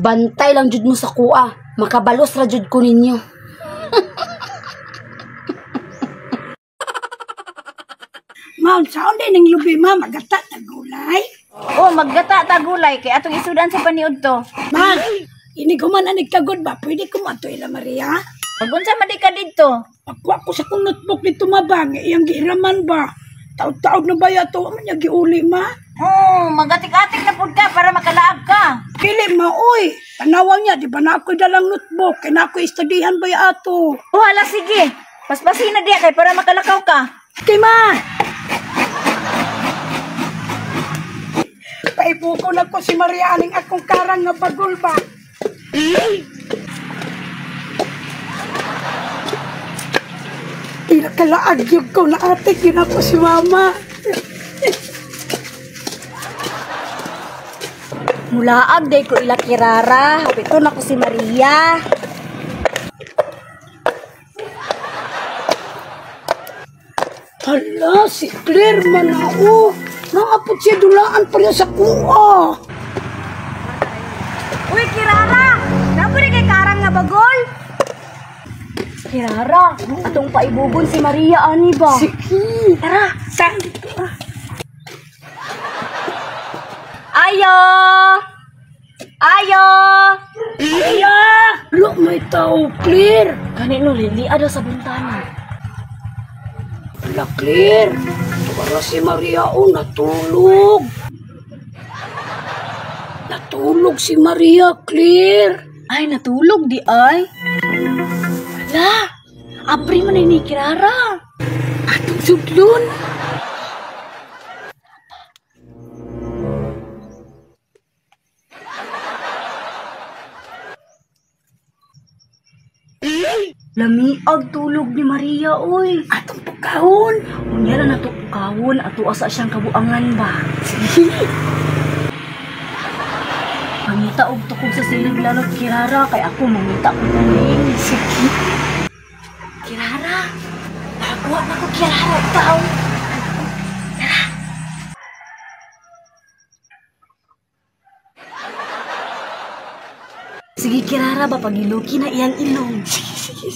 Bantay lang jud mo sa kuha. Makabalos ra jud ko ninyo. Ma'am, saan din ang lubi, ma'am? Magata tagulay? Oh, maggata tagulay kay atong isudan sa paniud to. Ma'am, ini ko man anig kagod ba? Pwede ko mato ila Maria? Magunsa man di ka didto? Pagkuha ko sa kong notebook nito mabang, iyang gihiraman ba? Taod-taod na ba yato? Man niya giuli, ma? Oh, magatik-atik na pud ka para makalaab ka. Dili, ma, oy. Tanawa niya, di ba na ako'y dalang notebook? Kaya na ako'y istudihan ba yato? Oh, hala sige. Paspasin na diya kay para makalakaw ka. Okay, ma! Paibuko na ko si Maria aning akong karang nga bagol ba? Pinakalaag yun ko na ate, yun ako si mama. Mulaag day ko ila kirara. Hapito na ko si Maria. Hala, si Claire manao. Naapot siya dulaan pa sa kuha. Uy, Kirara! Napo ni kay karang nga bagol? Kirara, atong paibugon si Maria ani ba? Sige. Tara. Saan dito ah? Ayo! Ayo! Aya! Lo, may tao, Claire. Gani no, lili ada sa bintana. Hala, Claire. Tuwara si Maria, oh, natulog. Natulog si Maria, Claire. Ay, natulog di ay. Hala, abri man ni Kirara. Atong sudlon. Lamiag tulog ni Maria, oy. Atong pagkaon. Unya na nato pukawon ato asa siyang kabuangan ba. Sige. Mangita og tukog sa siling lalot Kirara kay ako mangita ko kuning. Sige. Kirara, nakakuha na ko Kirara ikaw. Tara. Sige Kirara ba pagiluki na iyang ilong. Sige, sige.